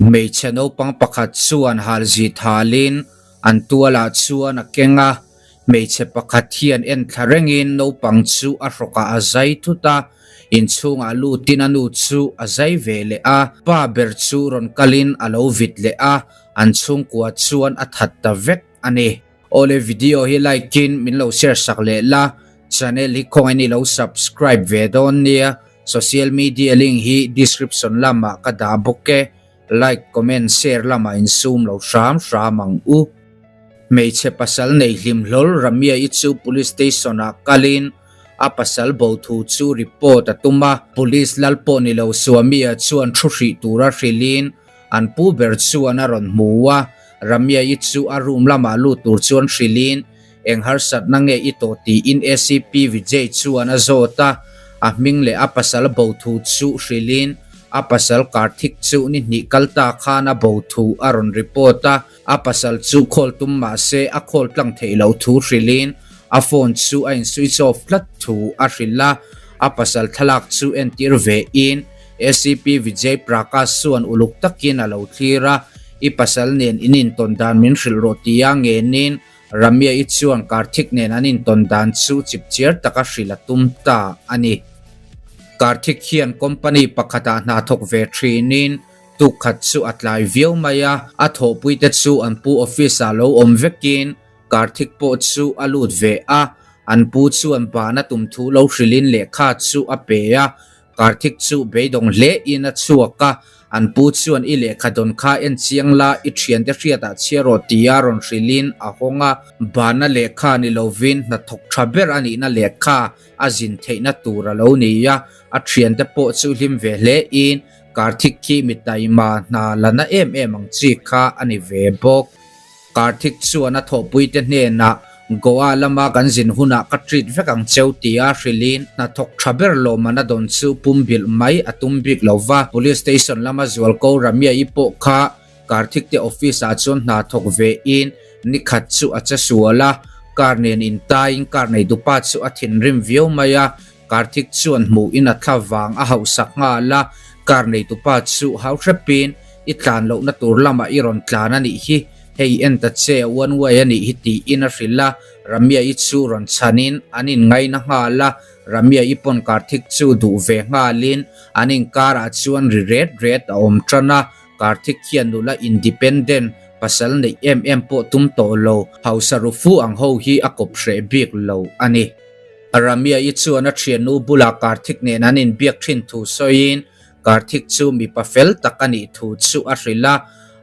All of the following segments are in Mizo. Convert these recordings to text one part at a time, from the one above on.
Hmeichhe naupang pakhat chuan halzit halin an tualah chuan a keng a, hmeichhe pakhat hian en thla rengin naupang chu a hrawkah a zai thut a, inchhungah lutin a nu chu a zai ve leh a, pa ber chu rawn kalin a lo vit leh a, an chhungkua chuan a that ta vek a ni. Awle video hi like in min lo share sak leh la, channel hi khawngaih in i lo subscribe ve dawn nia, social media link hi description lamah ka dah bawk e, like comment share lamah in sum lo hram hram ang u. Hmeichhe pasal nei hlim hlawl Ramia i chu police station ah kalin a pasal bo thu chu report a tum a, police lal pawh ni lo Swami-a chuan thu hrih tura hrilhin An pu ber chuan a rawn hmu a, Ramya-i chu a room lamah lut tur chuan hrilhin, Eng harsatna nge i tawh tiin ACP Vijay chuan a zawt a, a hming leh a pasal bo thu chu hrilhin a pasal Karthik chu ni hnih kal ta khan a bo thu a rawn report a, a pasal chu call tum mah se a call tlang theih loh thu hrilhin a phone chu a in switch off tlat thu a hrilh a, a pasal thlalak chu entir ve in ACP Vijay Prakash chuan uluk takin a lo thlir a, I pasal nen in intawn dan min hrilh rawh tia ngenin Ramya-i chuan Karthik nen an intawn dan chu chipchiar taka hrilh a tum ta a ni. Karthik hian company pakhatah hna thawk ve thinin tukkhat chu a tlai viau mai a, a thawhpuite chu an pu office-ah lo awm vekin Karthik pawh chu a lut ve a, an pu chuan bana tum thu lo hrilhin lehkha chu a pe a, Karthik chu beidawng hle in a chhuak a, an pu chuan i lehkha dawn kha en chiang la, i thiante hriatah chhia rawh tia rawn hrilhin a hawng a. Bana lehkha ni lovin hnathawk tha ber a nihna lehkha a zin theihna tur a lo ni a, a thiante pawh chu hlim ve hle in Karthik khi mi taima hna la na em em ang chi kha a ni ve bawk. Karthik chuan a thawhpuite hnenah, Goa lama kan zin hunah ka treat vek ang cheu tia hrilhin hnathawk tha ber lawmman a dawn chu pumbilh mai a tum bik lo va. Police station lama zualko Ramya-i pawh kha Karthik te office ah chuan hna thawk ve in nikhat chu a che sual a, car nen intaiin car neitupa chu a thinrim viau mai a, Karthik chuan hmuh in a thla vang a hauhsak nghal a, car neitupa chu hau hrepin i tlan lohna tur lamah i rawn tlan a nih hi, hei en ta che one way a nih hi tiin a hrilh a, Ramya-i chu rawn chhanin an inngaina nghal a, Ramya-i pawn Karthik chu duh ve nghalin an inkarah chuan ri ret ret a awm tan a, Karthik hian nula independent pasal neih em em pawh tum tawh lo, hausa ru fu ang ho hi a kawp hreh bik lo a ni. Ramya-i chuan a thiannu bulah Karthik nen an inbiak thin thu sawiin Karthik chu mipa fel tak a nih thu chu a hrilh a,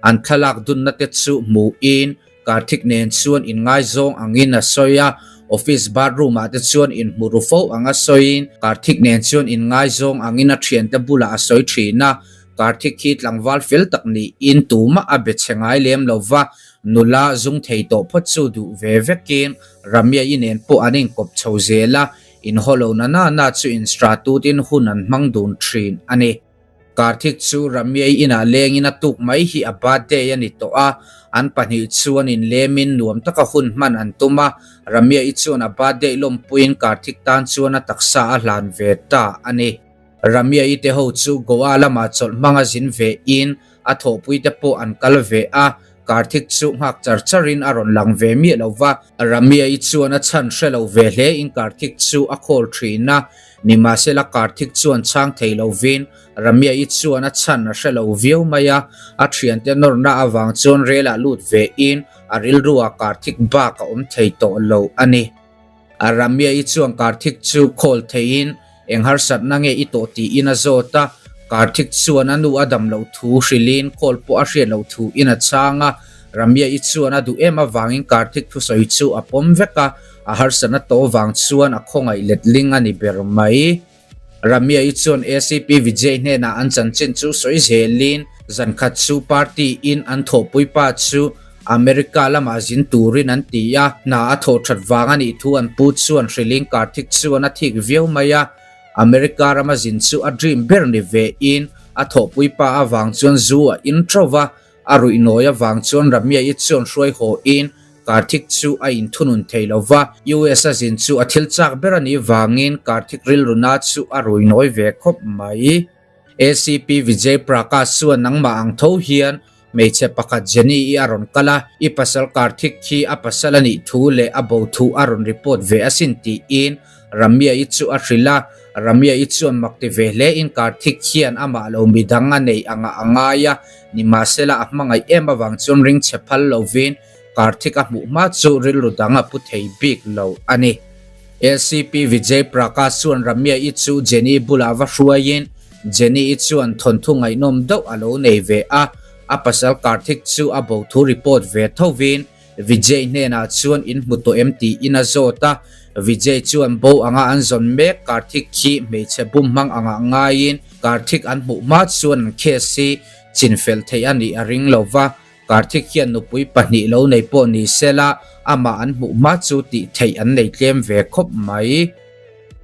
an thlalak dunna te chu hmuhin Karthik nen chuan inngaizawng angin a sawi a, office bathroom ah te chuan inhmu ru fo anga sawiin Karthik nen chuan inngaizawng angin a thiante bulah a sawi thin a, Karthik hi tlangval fel tak niin tumah a be chhe ngai lem lo va, nula zung thei tawh phawt chu duh ve vekin Ramya-i nen pawh an inkawp chho zel a, inhaw lo na na na chu instratut-in hun an hmang dun thin a ni. Karthik chu Ramya-i inah lengin a tuk mai hi a birthday a ni tawh a, an pahnih chuan inlemin nuam taka hun hman an tum a, Ramya-i chuan a birthday lawmpuiin Karthik tan chuan a taksa a hlan ve ta a ni. Ramya-i te ho chu Goa lamah chawlh hmanga zin ve in a thawhpui te pawh an kal ve a, Karthik chu nghak char char in a rawn lang ve miah lo va. Ramya-i chuan a chhan hre lo ve hle in Karthik chu a call thin a, nimahsela Karthik chuan chhang thei lo vin Ramya-i chuan a chhan a hre lo viau mai a, a thiante nawrna avang chuan rel ah lut ve in a rilru ah Karthik bak a awm thei tawh lo a ni. A Ramya-i chuan Karthik chu call theihin eng harsatna nge i tawh tiin a zawt a, Karthik chuan a nu a dam loh thu hrilhin call pawh a hriat loh thu in a chhang a, Ramya-i chuan a duh em avangin Karthik thusawi chu a pawm vek a, a harsatna tawh vang chuan a khawngaih letling a ni ber mai. Ramya-i chuan ACP Vijay hnenah an chanchin chu sawi zelin zan khat chu party in an thawhpui pa chu America lamah zin turin an ti a, hna a thawh that vang a nih thu an pu chuan hrilhin Karthik chuan a thik viau mai a, America rama zin chu a dream ber ni ve in a thawhpui pa avang chuan zu a in teuh va, A ruih nawi avang chuan Ramya-i chuan hruai haw in Karthik chu a inthunun thei lo va, US a zin chu a thil chak ber a nih vangin Karthik rilruna chu a rui nawi ve khawp mai. ACP Vijay Prakash chuan nangmah ang tho hian hmeichhe pakhat Jenny-i a rawn kal a, i pasal Karthik khi a pasal a nih thu leh a bo thu a rawn report ve asin tiin Ramya-i chu a hrilh a. Ramya-i chuan mak ti ve hle in Karthik hian amah lo midang a nei anga a ngai a, nimahsela a hmangaih em avang chuan ring chhe phal lovin Karthik a hmuh hma chu rilru dang a pu thei bik lo a ni. ACP Vijay Prakash chuan Ramya-i chu Jenny bulah va hruaiin Jenny-i chuan thawnthu ngaihnawm deuh a lo nei ve a, a pasal Karthik chu a bo thu report ve thovin Vijay hnenah chuan in hmu tawh em tiin a zawt a, Vijay chuan bo anga an zawn mek Karthik khi hmeichhe bum hmang angah ngaiin Karthik an hmuh hma chuan an case hi chinfel theih a nih a ring lo va, Karthik hian nupui pahnih lo nei pawh ni sela amah an hmuh hma chu tih theih an nei tlem ve khawp mai.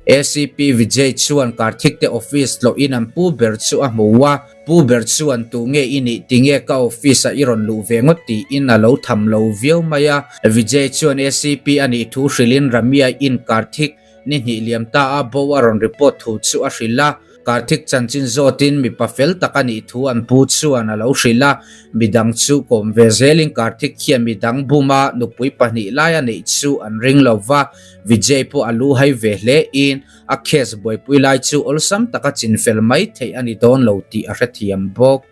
ACP Vijay chuan Karthik te office tlawhin an pu ber chu a hmu a, pu ber chuan tu nge i nih tinge ka office ah i rawn luh ve ngawt tiin a lo tham lo viau mai a. Vijay chuan ACP a nih thu hrilhin Ramya in Karthik Ni hnih liam ta a bo a rawn report thu chu a hrilh a, Karthik chanchin zawtin mipa fel tak a nih thu an pu chuan a lo hrilh a, midang chu kawm ve zelin Karthik hian midang buma nupui pahnih lai a neih chu an ring lo va, Vijay pawh a lu hai ve hle in a case buaipui lai chu awlsam taka chinfel mai theih a ni dawn lo tih a hrethiam bawk.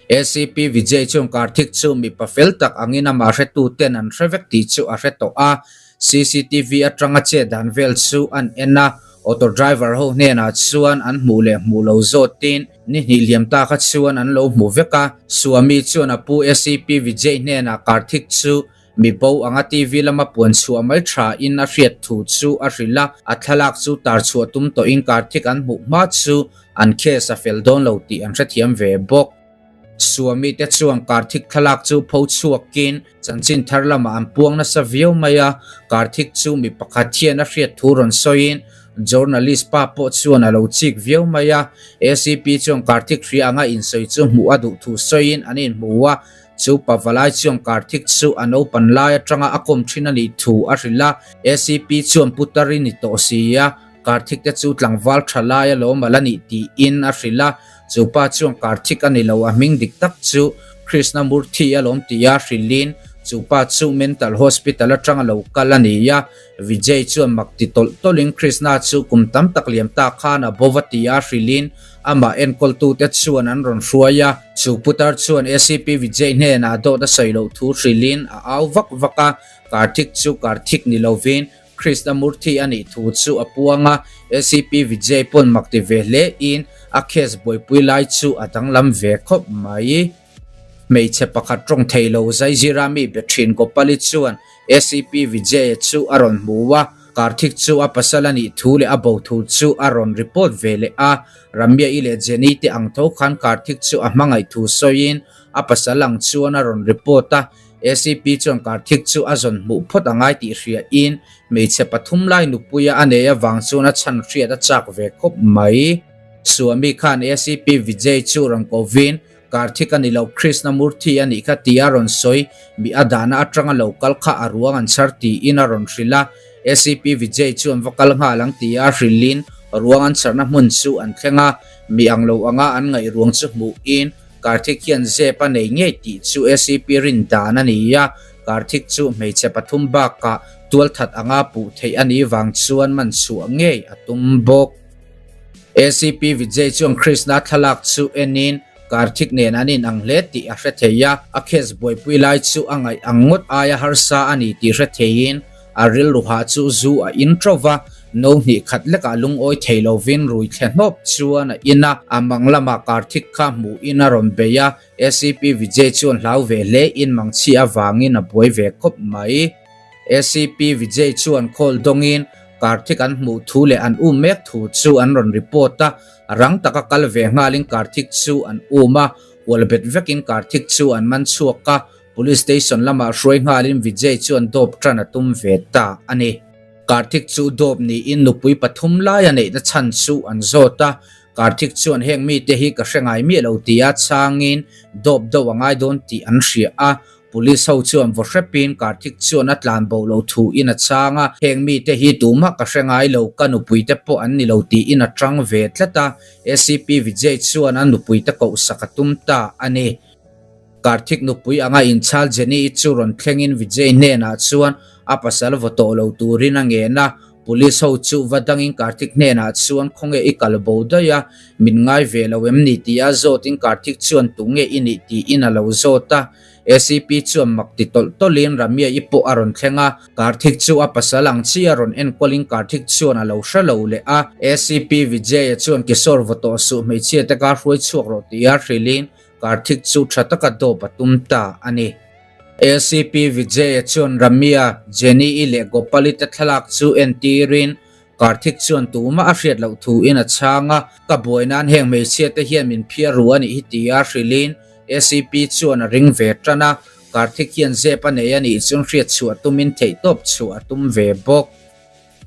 ACP Vijay chuan Karthik chu mipa fel tak angin amah hretu ten an hre vek tih chu a hre tawh a, CCTV atanga chet dan vel chu an en a, auto driver ho hnenah chuan an hmuh leh hmuh lo zawtin ni hnih liam ta kha chuan an lo hmu vek a, Swami chuan a pu ACP Vijay hnenah Karthik chu Mi bo anga TV lama puan chhuah mai tha in a hriat thu chu a hrilh a, a thlalak chu tar chhuah tum tawh in Karthik an hmuh hma chu an case a fel dawn lo tih an hrethiam ve bawk. Swami te chuan Karthik thlalak chu pho chhuak in chanchin thar lamah an puang nasa viau mai a, Karthik chu mi pakhat hian a hriat thu rawn sawi in journalist pa pawh chuan a lo chik viau mai a, ACP chuan Karthik hria anga insawi chu hmuh a duh thu sawi in an inhmu a, Chu Pavalai chuan Karthik chu a naupan lai atanga a kawm thin a nih thu a hrilh a, ACP chuan putar i ni tawh si a, Karthik te chu tlangval tha lai alawm ala nih tiin a hrilh a, chu pa chuan Karthik a ni lo a hming dik tak chu Krishna Murthy alawm tia hrilhin chu pa chu mental hospital atanga lo kal a ni a, Vijay chuan mak ti tawlh tawlhin Krishna chu kum tam tak liam ta khan a bo va tia hrilhin Amah enkawltute chuan an rawn hruai a, chu putar chuan ACP Vijay hnenah dawt a sawi loh thu hrilhin a au vak vak a, Karthik chu Karthik ni lovin Krishna Murthy a nih thu chu a puang a, ACP Vijay pawn mak ti ve hle in a case buaipui lai chu a danglam ve khawp mai. Hmeichhe pakhat tawng thei lo Zaizira mi be thin Gopali chuan ACP Vijay chu a rawn hmu a, Karthik chu a pasal a nih thu leh a bo thu chu a rawn report ve leh a, Ramya-i leh Jenny te ang tho khan Karthik chu a hmangaih thu sawiin a pasal ang chuan a rawn report a, ACP chuan Karthik chu a zawn hmuh phawt a ngai tih hriain hmeichhe pathum lai nupuia a nei avang chuan a chhan hriat a chak ve khawp mai. Swami khan ACP Vijay chu rawn kovin Karthik a ni lo, Krishna Murthy a nih kha tia rawn sawi, mi a dahna atanga lo kal kha a ruang an chhar tiin a rawn hrilh a. ACP Vijay chu an va kal nghal ang tia hrilhin ruang an chharna hmun chu an thleng a, mi ang lo anga an ngaih ruang chu hmuhin Karthik hian zep a nei ngei tih chu ACP rin dan a ni a, Karthik chu hmeichhe pathum bakah tualthat anga puh theih a nih vang chuan man chhuah ngei a tum bawk. ACP Vijay chuan Krishna thlalak chu enin Karthik nen an inang hle tih a hre thei a, a case buaipui lai chu a ngaih ang ngawt aia harsa a ni tih hre theiin a rilru hah chu zu a in ṭo va, no hnih khat lekah lungawi thei lovin rui thle hnawp chuan a in a, a mang lamah Karthik kha hmuhin a rawn bei a, ACP Vijay chuan hlau ve hle in mangchhi avangin a buai ve khawp mai. ACP Vijay chuan call dawngin Karthik an hmuh thu leh an um mek thu chu an rawn report a, rang taka kal ve nghalin Karthik chu an um a, hual bet vekin Karthik chu an man chhuak a, Police station lamah hruai nghalin Vijay chuan dawp tan a tum ve ta a ni. Karthik chu dawp niin nupui pathum lai a neihna chhan chu an zawt a, Karthik chuan heng mite hi ka hre ngai miah lo tia changin dawp deuh a ngai dawn tih an hria a. Police ho chuan vaw hrepin Karthik chuan a tlan bo lo thu in a chhang a, heng mite hi tumah ka hre ngai lo, ka nupuite pawh an ni lo tiin a tang ve tlat a, ACP Vijay chuan a nupuite kohsak a tum ta a ni. Karthik nupui anga inchhal Jenny-i chu rawn thlengin Vijay hnenah chuan a pasal vaw tawh lo turin a ngen a, Police ho chu va dangin Karthik hnenah chuan khawnge i kal bo daih a, min ngai ve lo em ni tia zawtin Karthik chuan tunge i nih tiin a lo zawt a. ACP chuan mak ti tawlh tawlhin Ramia-i pawh a rawn thleng a, Karthik chu a pasal ang chiah a rawn enkawlin Karthik chuan a lo hre lo leh a. ACP Vijay-a chuan Kishore vaw tawh suh hmeichhia te kha hruai chhuak rawh tia hrilhin Karthik chu tha taka dawp a tum ta a ni. ACP Vijay-a chuan Ramia, Jenny-i leh Gopal-i te thlalak chu entirin Karthik chuan tumah a hriat loh thuin a chhang a, ka buai nan heng hmeichhia te hian min phiar ru a nih hi tia hrilhin ACP chuan a ring ve tan a, Karthik hian zep a nei a nih chuan hriat chhuah tumin theihtawp chhuah a tum ve bawk.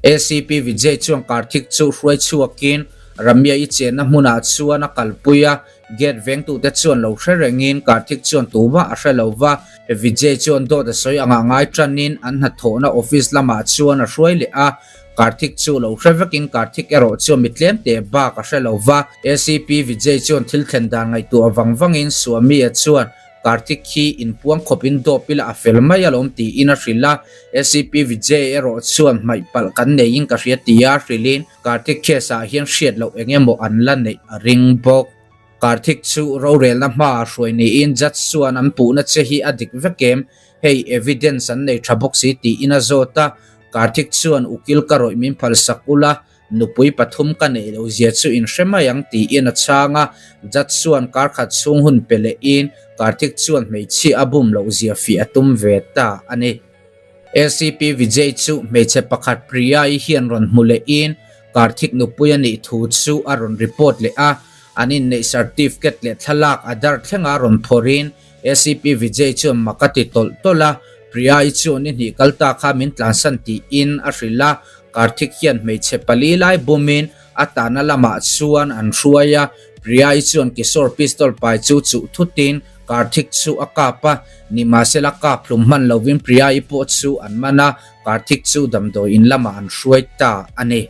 ACP Vijay chuan Karthik chu hruai chhuakin Ramya-i chenna hmunah chuan a kalpui a, gate vengtute chuan lo hre rengin Karthik chuan tumah a hre lo va, Vijay chuan dawt a sawi angah ngai tanin an hnathawhna office lamah chuan a hruai leh a, Karthik chu lo hre vekin Karthik erawh chuan mi tlemte bak a hre lo va. ACP Vijay chuan thil thlen dan ngaihtuah vang vangin Swami-a chuan Karthik hi inpuang khawpin dawp ila a fel mai alawm tiin a hrilh a, ACP Vijay erawh chuan hmaih palh kan neiin ka hria tia hrilhin Karthik case ah hian hriat loh eng emaw an la neih a ring bawk. Karthik chu rorelna hmaah hruai niin judge chuan an puhna che hi a dik vek em, hei evidence an nei tha bawk si tiin a zawt a, Karthik chuan ukil ka rawih min phalsak ula, Nupui pathum ka neih loh zia chu in hre mai ang tiin a chhang a, judge chuan kar khat chhung hun pe lehin Karthik chuan hmeichhia a bum loh zia fih a tum ve ta a ni. ACP Vijay chu hmeichhe pakhat Priya-i hian rawn hmu lehin Karthik nupui a nih thu chu a rawn report leh a, an inneih certificate leh thlalak a dar thlenga rawn phawrhin ACP Vijay chuan mak a ti tawlh tawlh a, Priya-i chu ni hnih kal ta kha min tlansan tiin a hrilh a, Karthik hian hmeichhe pali lai bumin a tahna lamah chuan an hruai a, Priya-i chuan Kishore pistol pai chu chuh thutin Karthik chu a kap a, nimahsela kap hlum hman lovin Priya-i pawh chu an man a, Karthik chu damdawi in lamah an hruai ta a ni.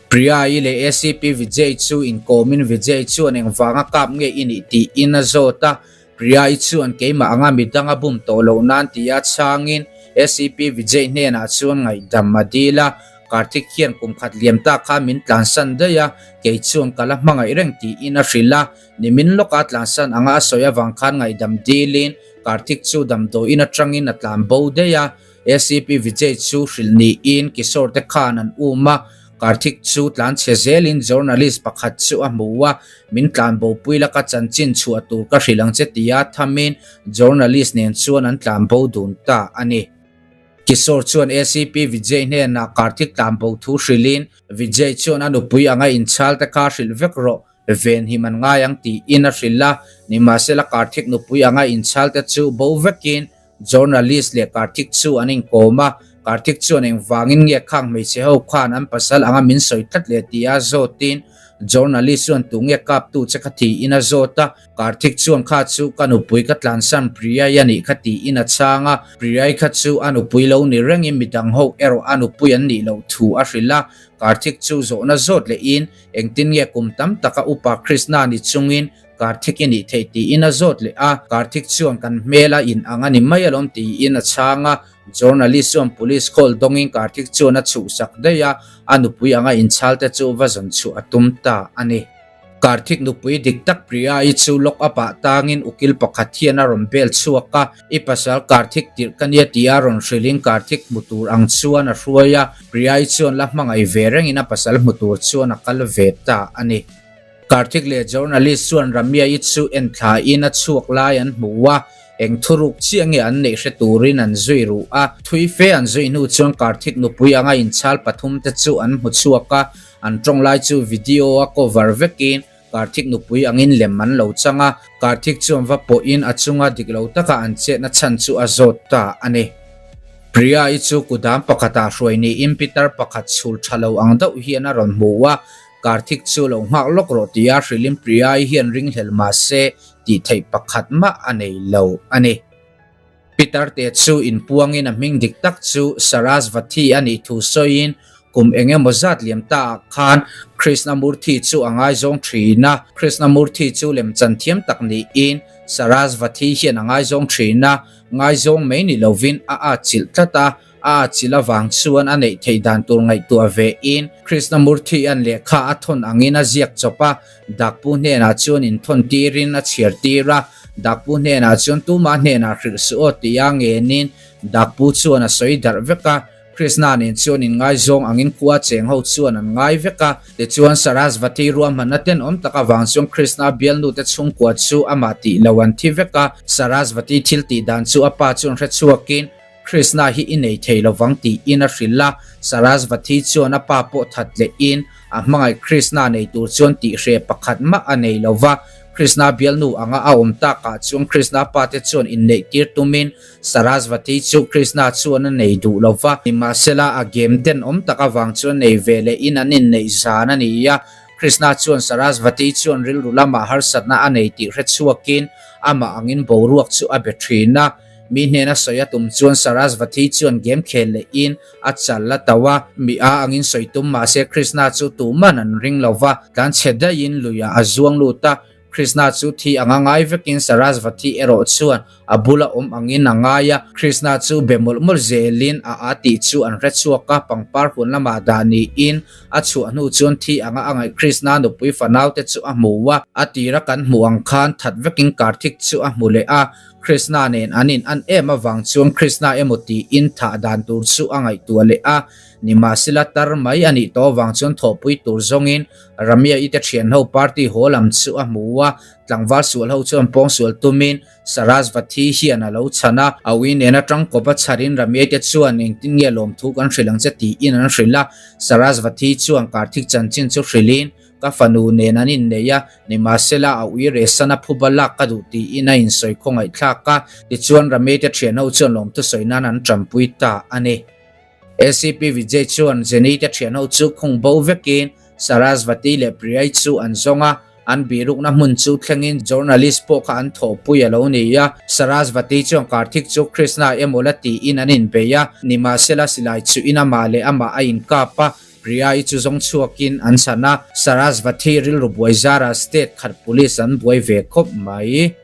Priya-i leh ACP Vijay chu inkawmin Vijay chuan engvanga kap nge i nih tiin a zawt a, Priya-i chuan keimah anga midang a bum tawh loh nan tia chhangin ACP Vijay hnenah chuan ngaihdam a dil a, Karthik hian kum khat liam ta kha min tlansan daih a, kei chuan ka la hmangaih reng tiin a hrilh a, nimin lawka tlansan anga a sawi avang khan ngaihdam dilin Karthik chu damdawiin atangin a tlan bo daih a. ACP Vijay chu hrilh niin Kishore te khan an um a, Karthik chu tlan chhe zelin journalist pakhat chu a hmu a, min tlan bopui laka chanchin chhuah tur ka hrilh ang che tia thamin journalist nen chuan an tlan bo dun ta a ni. Kishore chuan ACP Vijay hnenah Karthik tlan bo thu hrilhin Vijay chuan a nupui anga inchhal te kha hrilh vek rawh, ven him an ngai ang tiin a hrilh a, nimahsela Karthik nupui anga inchhal te chu bo vekin Journalist leh Karthik chu an inkawm a, Karthik chuan engvangin nge khang hmeichhe ho khan an pasal anga min sawi tlat leh tia zawtin journalist chuan tunge kaptu che kha tiin a zawt a, Karthik chuan kha chu ka nupui ka tlansan Priyai a nih kha tiin a chhang a, Priyai kha chu a nupui lo ni rengin midang ho erawh a nupui an nih loh thu a hrilh a, Karthik chu zawhna zawt lehin engtin nge kum tam taka upa Krishna ni chungin Karthik i nih theih tiin a zawt leh a, Karthik chuan kan hmel a in ang a ni mai alawm tiin a chhang a, journalist chuan police call dawngin Karthik chuan a chhuhsak daih a, a nupui anga inchhal te chu va zawn chhuah a tum ta a ni. Karthik nupui dik tak Priya-i chu lock up ah tangin ukil pakhat hian a rawn bel chhuak a, i pasal Karthik tirh ka nia tia rawn hrilhin Karthik hmu tur ang chuan a hruai a, Priya-i chuan la hmangaih ve rengin a pasal hmu tur chuan a kal ve ta a ni. Karthik leh journalist chuan Ramya-i chu en thlain a chhuak lai an hmu a, eng thuruk chiah nge an neih hre turin an zui ruh a. Thui fe an zui hnu chuan Karthik nupui anga inchhal pathum te chu an hmu chhuak a, an tawng lai chu video a cover vekin Karthik nupui angin lem an lo chang a, Karthik chuan va pawhin a chunga dik lo taka an chetna chhan chu a zawt ta a ni. Priya-i chu kudam pakhatah hruai niin pitar pakhat chhul tha lo ang deuh hian a rawn hmu a, Karthik chu lo nghak lawk rawh tia hrilhin Priya-i hian ringhlel mah se tih theih pakhat mah a nei lo a ni. Pitarte chu inpuangin a hming dik tak chu Sarasvathi a nih thu sawiin kum eng emaw zat liam ta ah khan Krishnamurthy chu a ngaizawng thin a. Krishnamurthy chu lemchan thiam tak niin Sarasvathi hian a ngaizawng thin a, ngaizawng mai ni lovin a atchilh tlat a, a atchilh avang chuan a neih theih dan tur ngaihtuah ve in Krishnamurthy-a'n lehkha a thawn angin a ziak chawp a, Dakpu hnenah chuan inthawn tirin a chhiar tir a, Dakpu hnenah chuan tumah hnenah hrilh suh aw tia ngenin Dakpu chuan a sawi darh vek a, Krishna nen chuan inngaizawng angin khua cheng ho chuan an ngai vek a. Tichuan Sarasvati ruahmanna tenawm tak avang chuan Krishna bialnute chhungkua chu amah tih lo an thi vek a, Sarasvati thil tih dan chu a pa chuan hre chhuakin Krishna hi i nei thei lovang tiin a hrilh a, Sarasvati chuan a pa pawh that lehin a hmangaih Krishna nei tur chuan tihhreh pakhat mah a nei lo va, Krishna bialnu anga a awm takah chuan Krishna pate chuan inneih tir tumin Sarasvati chu Krishna chuan a nei duh lo va, nimahsela a game tenawm tak avang chuan nei ve lehin an inneih zan a ni a, Krishna chuan Sarasvati chuan rilru lamah harsatna a nei tih hre chhuakin amah angin boruak chu a be thin a. Mi hnena sawi a tum chuan Sarasvati chuan game khel lehin a chal a to a, mi a angin sawi tum mahse Krishna chu tuman an ring lo va, tlanchhe daihin luiah a zuang lut a, Krishna chu thi anga ngai vekin Sarasvati erawh chuan a bula awm angin a ngai a, Krishna chu be mawlh mawlh zelin a a tih chu an hre chhuak a, pangpar hun lamah dah niin a chhuah hnu chuan thi anga a ngaih Krishna nupui fanaute chu a hmu a, a tira kan hmuh ang khan that vekin Karthik chu a hmu leh a. Krishna nen an in an em avang chuan Krishna emaw tiin thah dan tur chu a ngaihtuah leh a, nimahsela tar mai a nih tawh avang chuan thawhpui tur zawngin Ramia i te thianho party haw lam chu a hmu a, tlangval sual ho chuan pawngsual tumin Sarasvathi hian a lo chhan a, a ui nena tangkawp a chharin Ramia i te chuan engtin nge lawmthu kan hrilh ang che tiin an hrilh a, Sarasvathi chuan Karthik chanchin chu hrilhin Ka fanu nen an innei a, nimahsela a ui rehsan a phuba lak ka duh tiin a insawi khawngaihthlak a, tichuan Ramete thianho chuan lawmthu sawi nan an tanpui ta a ni. ACP Vijay chuan Jenny te thianho chu khung bo vekin Sarasvati leh Priyai chu an zawng a, an bihrukna hmun chu thlengin journalist pawh kha an thawhpui a lo ni a. Sarasvati chuan Karthik chu Krishna emaw la tiin an inbei a, nimahsela silai chuhin amah leh amah a inkap a, Priya-i chu zawng chhuakin an chhan a, Sarasvati rilru buai zara state khat police an buai ve khawp mai.